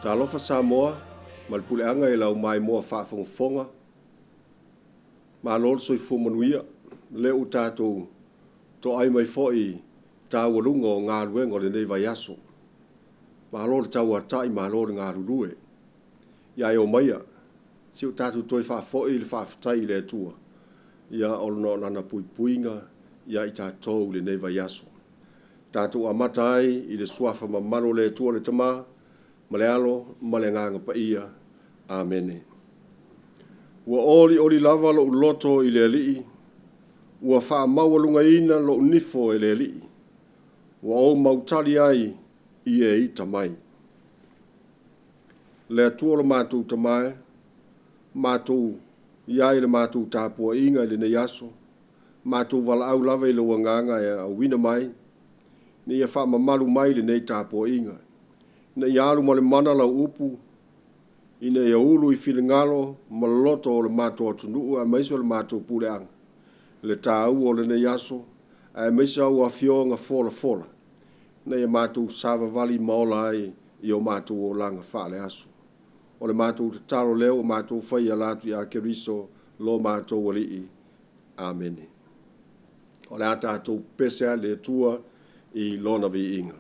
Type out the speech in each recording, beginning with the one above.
Talofa Samoa ma le puleaga i lau maimoa faafogafoga. Malo le soifua manuia. O lea ua tatou toai mai foi i taualuga o galuega o lenei vaiaso. Malo le tauatai, malo le galulue. Ia ae omaia, se i o tatou toe faafoi le faafetai i le Atua ona o Lana puipuiga ia i tatou i lenei vaiaso. Tatou amata ai i le suafa mamalu o le Atua le Tama ma le Alo ma le Agaga Paia. Amene. Ua olioli lava lou loto i le Alii, ua faamaualugaina lou nifo e le Alii, ua ou mautali ai i e ita mai. Le Atua lo matou Tama e, matou i ai i le matou tapuaiga i lenei aso, matou valaau lava i lou Agaga e auina mai, ina ia faamamalu mai lenei tapuaiga, ina ia alu ma le mana lau upu, ina ia ulu i finagalo ma loto o le matou atunuu aemaise o le matou puleaga le taua o lenei aso, aemaise au Afioga folafola, ina ia matou savavali ma ola ai i o matou olaga faale-aso. O le matou tatalo lea ua matou faia e ala atu ia Keriso lo matou Alii. Amene. O le a tatou pepese lava i le Atua i Lona viiga.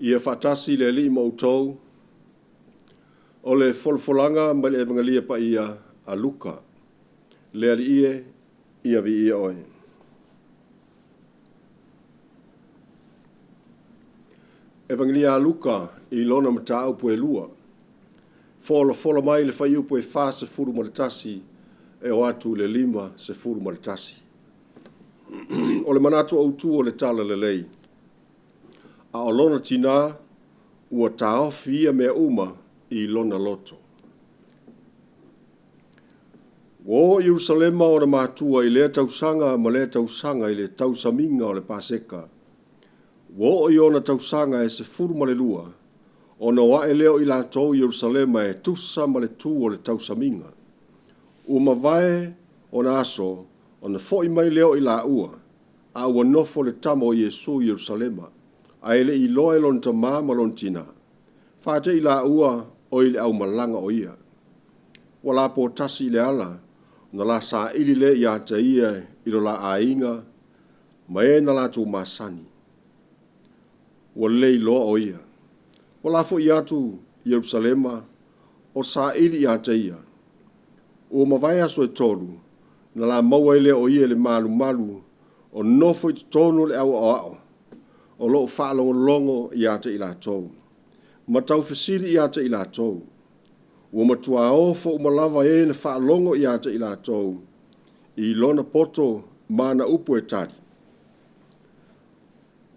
Ia faatasi le Alii ma outou. O le folafolaga mai le Evagelia Paia a Luka. Le Alii e, ia viia Oe. Evagelia a Luka i lona mataupu e lua. Folafola mai le fuaiupu e 41 e oo atu i le 51. O le manatu autu o le Talalelei, a o lona tina ua taofi ia mea uma i lona loto. Ua o i Ierusalema ona matua i lea tausaga ma lea tausaga i le tausamiga o le Paseka. Ua oo i ona tausaga e 12, ona o ae lea o i latou i Ierusalema e tusa ma le tu o le tausamiga. Ua mavae ona aso, ona foi mai lea o i laua, a ua nofo le tama o Iesu i Ierusalema, ae le i iloa e lona tama ma lona tina. Fatei laua o i le aumalaga o ia. Ua lapo tasi i le ala, ona la saili lea ia te ia i lo la aiga ma e na latou masani, ua le iloa o ia. Ua la foi atu Ierusalema o saili ia te ia. Ua mavae aso e 3, na la maua ai lea o ia i le malumalu o nofo i totonu o le au aoao, o lo o faalogologo ia te i latou, ma taufesili ia te i latou. Ua matua ofo uma lava e na faalogo ia te i latou, i lona poto ma ana upu e tali.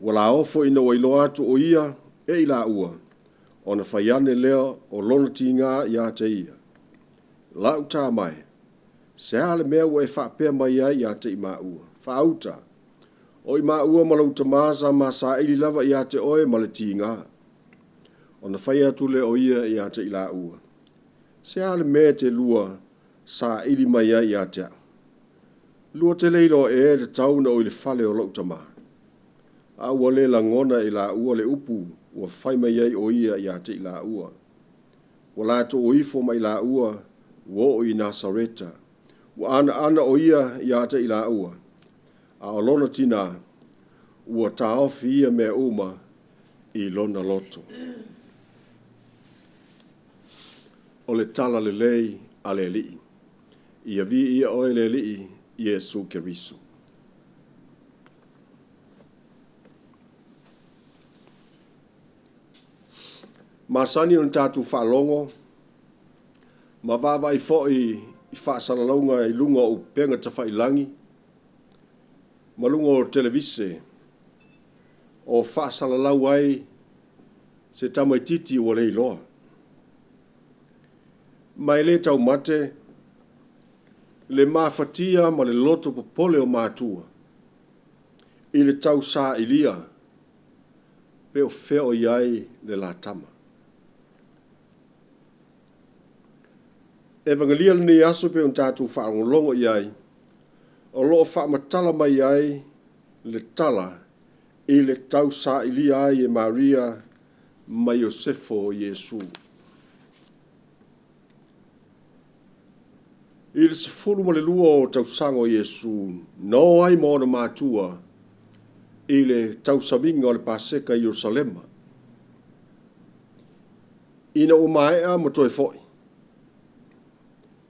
Ua la ofo ina ua iloa atu o ia e i laua, ona fai ane lea o lona tiga ia te ia. Lau tama e, se a le mea ua e faapea mai ai ia te i maua? Faauta, o i maua ma lou tama sa ma saili lava ia te oe ma le tiga. Ona fai atu lea o ia ia te i laua. Se a le mea e te lua saili mai ai ia te au? Lua te le iloa ea e tatau ona ou i le fale o lou tama? A ua le lagona e laua le upu ua fai mai ai o ia ia te i laua. Ua latou o ifo ma i laua, ua oo i Nasareta. Ua anaana o ia ia te i laua, a o lona tinā, ua taofi ia mea uma i lona loto. O le tala lelei a le Alii. Ia viia oe le Alii, Iesu Keriso. Masani ona tatou faalogo ma vaavaai foi i faasalalauga i luga o upega tafailagi ma luga o televise o faasalalau ai se tamaitiiti ua leiloa. Ma e le taumate le mafatia ma le loto popole o matua i le tausailia pe o fea o i ai le la tama. Evagania lenei aso pei ona tatou faalogologo i ai, o lo o faamatala mai ai le tala i le tausailia ai e Maria ma Iosefa o Iesu. I le 12 o tausaga o Iesu, na o ai ma ona matua i le tausamiga o le Paseka i Ierusalema. Ina ua maea ma toe foi,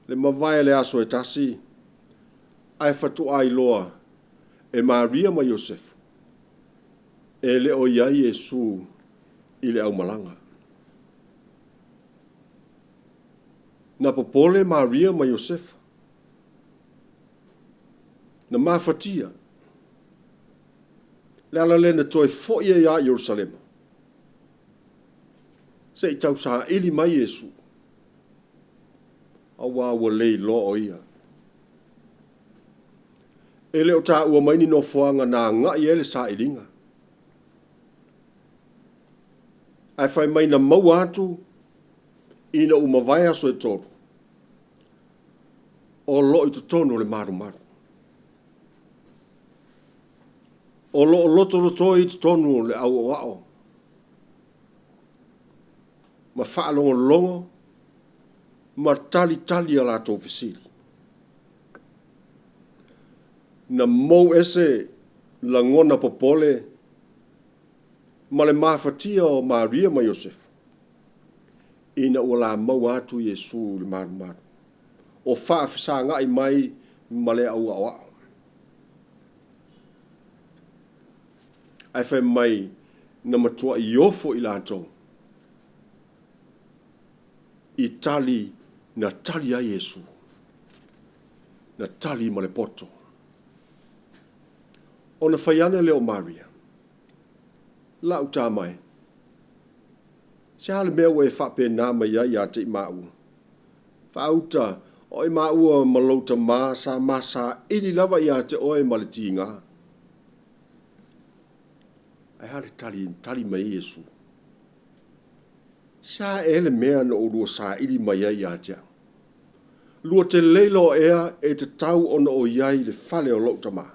le mavae o le aso e tasi, ae faatoa iloa e Maria ma Iosefa, e le o i ai Iesu i le aumalaga. Na popole Maria ma Iosefa, na mafatia. O le ala lea na toe foi ai lava i Ierusalema, se i tausaili mai Iesu, aua ua le iloa o ia. E le o taua mai ni nofoaga na agai i ai le sailiga, ae fai mai na maua atu ina ua mavae aso e 3, o lo o i totonu o le malumalu. O lo o lotolotoi i totonu o le au aoao ma faalogologo ma talitali a latou fesili. Na mou ese lagona popole ma le mafatia o Maria ma Iosefa, ina ua la maua atu Iesu i le malumalu, o faafesagai mai ma le au aoao. Ae fai mai, na matuai ofo i latou i tali na tali ai Iesu. Na tali ma le poto. Ona fai ane lea o Maria, lau tama e, se a le mea ua e faapena mai ai ia te i maua? Faauta, o i maua ma lou tama sa ma saili lava ia te oe ma le tiga. Ae a le tali na tali mai ai Iesu? Se a ea le mea na oulua saili mai ai ia te au? Lua te le iloa ea e tatau ona ou i ai i le fale o lou tama?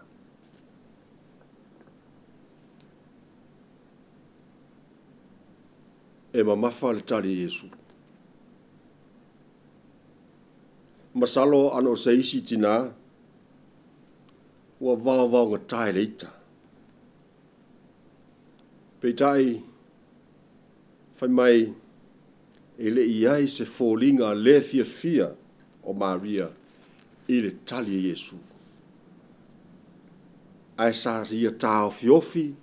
E mamafa le tali a Iesu. Masalo ana o se isi tinā, ua vaovaogata e le ita. Peitai, fai mai, e le i i ai se foliga le fiafia o Maria i le tali a Iesu. Ae sa ia taofiofi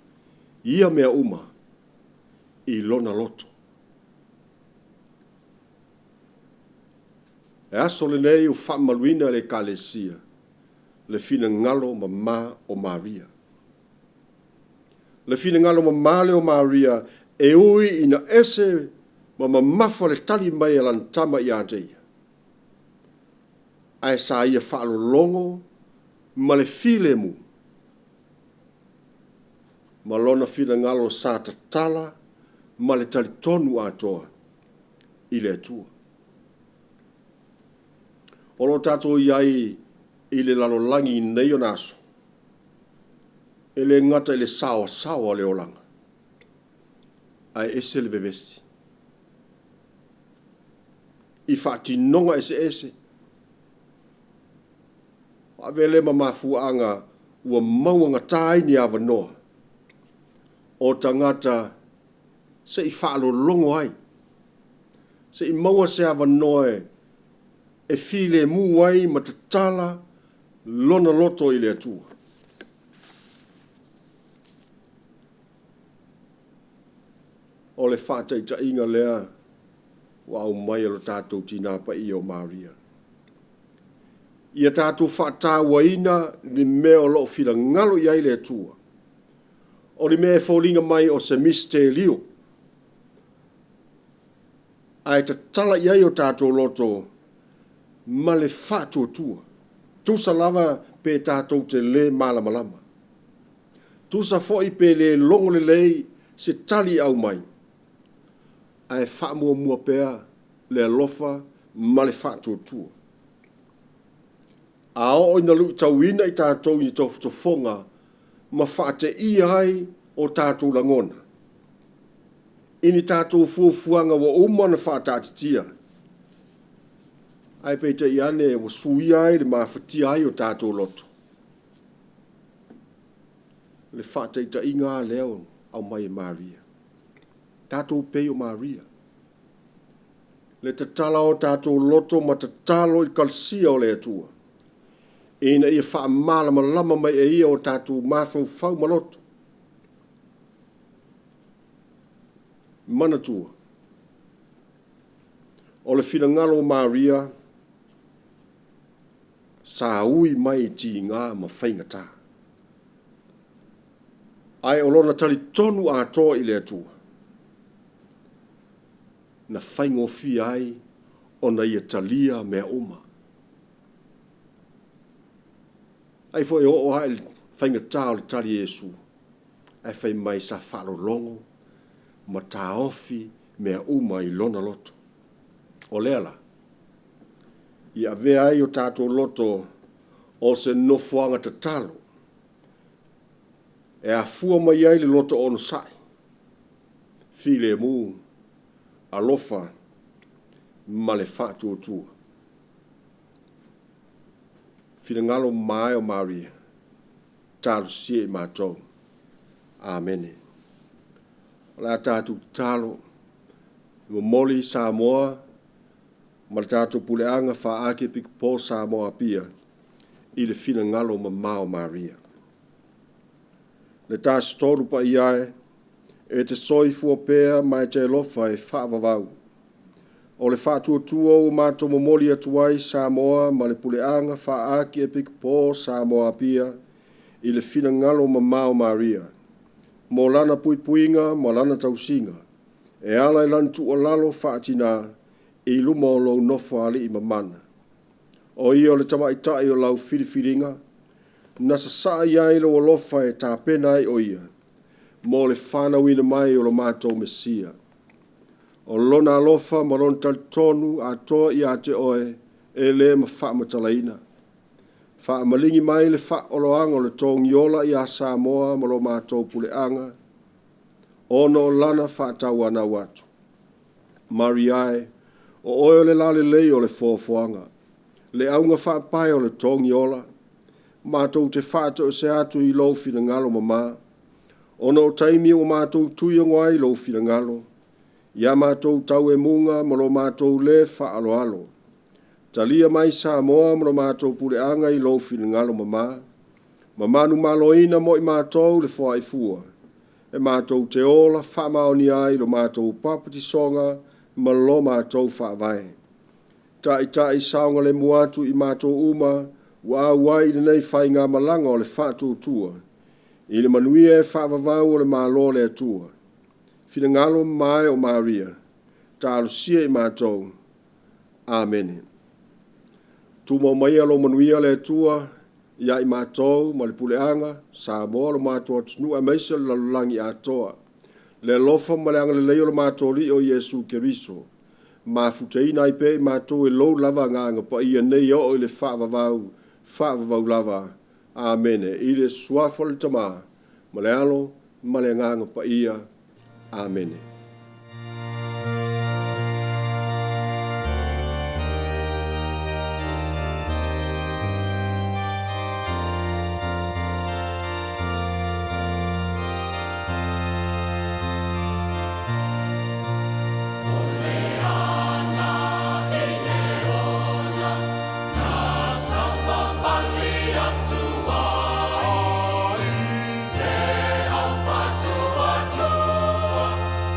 ia mea uma i lona loto. O le aso lenei ua faamamaluina e le Ekalesia le finagalo mama o Maria. Le finagalo mama lea o Maria, e ui ina ese ma mamafa le tali mai a lana tama ia te ia, ae sa ia faalologo ma le filemu ma lona finagalo sa tatala ma le talitonu atoa i le Atua. O lo o tatou i ai i le lalolagi i nei ona aso, e le gata i le saoasaoa o le olaga, ae ese le vevesi i faatinoga eseese. Ua avea lea ma mafuaaga ua mauagata ai ni avanoa o tagata se i faalologo ai, se i maua se avanoa e filemu ai ma tatala lona loto i le Atua. O le faataitaiga lea ua aumai e lo tatou Tina Paia o Maria. Ia tatou faatauaina le mea o lo o finagalo i ai le Atua, o le mea e foliga mai o se misitelio, ae tatala i ai o tatou loto ma le faatuatua. Tusa lava pe tatou te le malamalama, tusa foi pe le logo lelei se tali e aumai, ae faamuamua pea le alofa ma le faatuatua. A oo ina luitauina i tatou i tofotofoga ma faateia ai o tatou lagona i ni tatou fuafuaga ua uma ona faataatitia, ae peitai ane ua suia ai le mafatia ai o tatou loto, o le faataitaiga lava lea ua aumai e Maria, tatou pei o Maria, le tatala o tatou loto ma tatalo i le kalasia o le Atua, ina ia faamalamalama mai e Ia o tatou mafaufau ma loto. Manatua, o le finagalo o Maria, sa ui mai i tiga ma faigata, ae o lona talitonu atoa i le Atua, na faigofie ai ona ia talia mea uma. Ai foi e oo lava i le faigata o le tali a Iesu, ae fai mai sa faalologo ma taofi mea uma i lona loto. O lea la, ia avea ai o tatou loto o se nofoaga tatalo e afua mai ai le loto onosai, filemu, alofa ma le faatuatua. Finagalo mama e o Maria, talosia i matou. Amene. O le a tatou tatalo, momoli Samoa ma le tatou Puleaga Faa-Akiepikopo o Samoa Apia i le finagalo mama o Maria. Le Tasitolu paia e, e te soifua pea ma e te alofa e faavavau. O le faatuatua ua matou momoli atu ai Samoa ma le Puleaga Faa-Akiepikopo o Samoa Apia i le finagalo mama o Maria, mo lana puipuiga ma lana tausiga, e ala i lana tuualalo faatina i luma o lou Nofoalii mamana. O ia o le tamaitai o lau filifiliga, na sasaa i ai lou alofa e tapena ai o ia mo le fanauina mai o lo matou Mesia. O lona alofa ma lona talitonu atoa ia te oe, e le faamatalaina. Faamaligi mai le faaoloaga o le togiola ia Samoa ma lo matou puleaga, ona o lana faatauanau atu. Maria e, o oe o le lalelei o le foafoaga, le auga faapae o le togiola, matou te faatoese atu i lou finagalo mama. Ona o taimi ua matou tuiogo ai i lou finagalo, ia matou tauemuga ma lo matou le faaaloalo. Talia mai Samoa ma lo matou puleaga i lou finagalo mamā, ma manumaloina mo i matou le foaifua, e matou te ola faamaonia ai lo matou papatisoga ma lo matou faavae. Taitai saogalemu atu i matou uma ua auai i lenei faigamalaga o le faatuatua, i le manuia e faavavau o le Malo o le Atua. Finagalo mamae o Maria, talosia i matou. Amene. Tumau maia lou manuia le Atua ia i matou ma le puleaga, Samoa lo matou atunuu aemaise o le lalolagi atoa. Le alofa ma le agalelei o lo matou Alii o Iesu Keriso, mafutaina ai pea i matou e lou lava Agaga Paia nei e oo i le faavavau, faavavau lava. Amene. I le Suafa o le Tama, ma le Alo, ma le Agaga Paia. Amene.